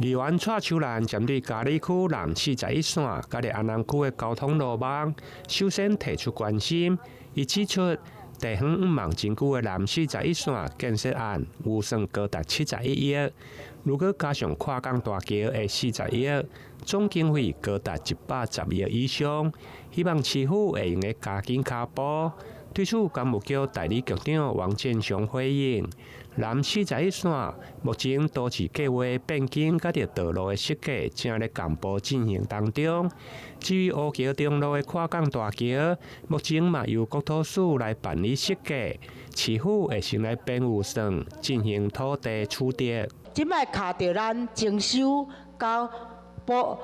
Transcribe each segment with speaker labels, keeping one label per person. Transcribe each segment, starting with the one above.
Speaker 1: 議員蔡秋蘭針對佳里區南四十一線佮安南區的交通路網，首先提出關心。伊指出，地方向望真久的南四十一線建設案預算高達71億，如果加上跨港大橋的40億，總經費高達110億以上。希望市府會用得加緊跤步。對此，工務局代理局長王建雄回應：南四十一線目前都市計劃變更佮著道路的設計正咧同步進行當中。至於烏橋中路的跨港大橋，目前嘛由國土署來辦理設計，市府會先來編預算進行土地取得。
Speaker 2: 這擺卡著咱徵收佮補，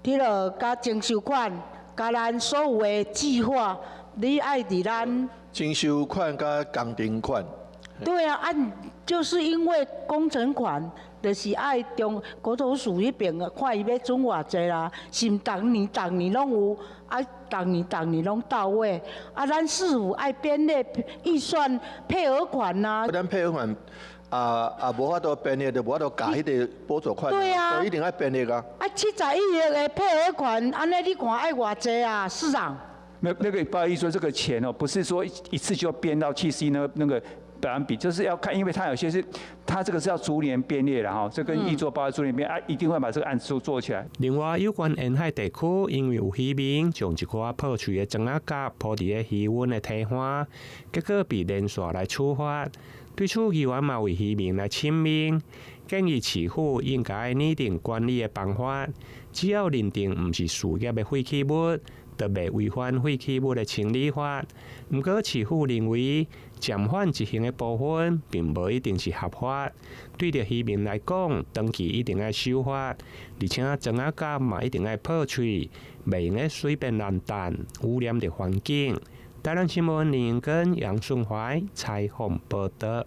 Speaker 2: 彼落佮徵收款，佮咱所有的計劃。你愛佇咱
Speaker 3: 徵收款佮工程款。
Speaker 2: 對啊，啊，就是因為工程款，就是愛中國土署彼邊看伊欲准偌濟啦，是毋逐年逐年攏有，啊，逐年逐年攏到位，啊，咱市府愛編列預算配額款啊。
Speaker 3: 咱配額款啊啊，無法度編列，就無法度加彼个補助款。
Speaker 2: 對啊。
Speaker 3: 所以一定愛編列啊。
Speaker 2: 啊，71億的配額款，按呢你看愛偌濟啊，市長？
Speaker 4: 那個不好意思說，這個錢哦，不是說一次就編到70那個百分比，就是要看，因為它有些是，它這個是要逐年編列的哈，這跟預做報逐年編啊，一定會把這個案子做做起來。
Speaker 1: 另外，有關沿海地區，因為有漁民將一寡破碎的庄仔甲鋪佇咧漁塭的堤岸，結果被連續來處罰。對此，議員嘛為漁民來請命，建議市府應該擬定管理的辦法，只要認定毋是事業的廢棄物，就袂違反廢棄物的清理法。毋過，市府認為暫緩執行的部分並無一定是合法。對著漁民來講，長期一定愛守法，而且庄仔甲嘛一定愛破碎，袂用得隨便濫擲，污染著環境。台南新聞林根楊順懷採訪報導。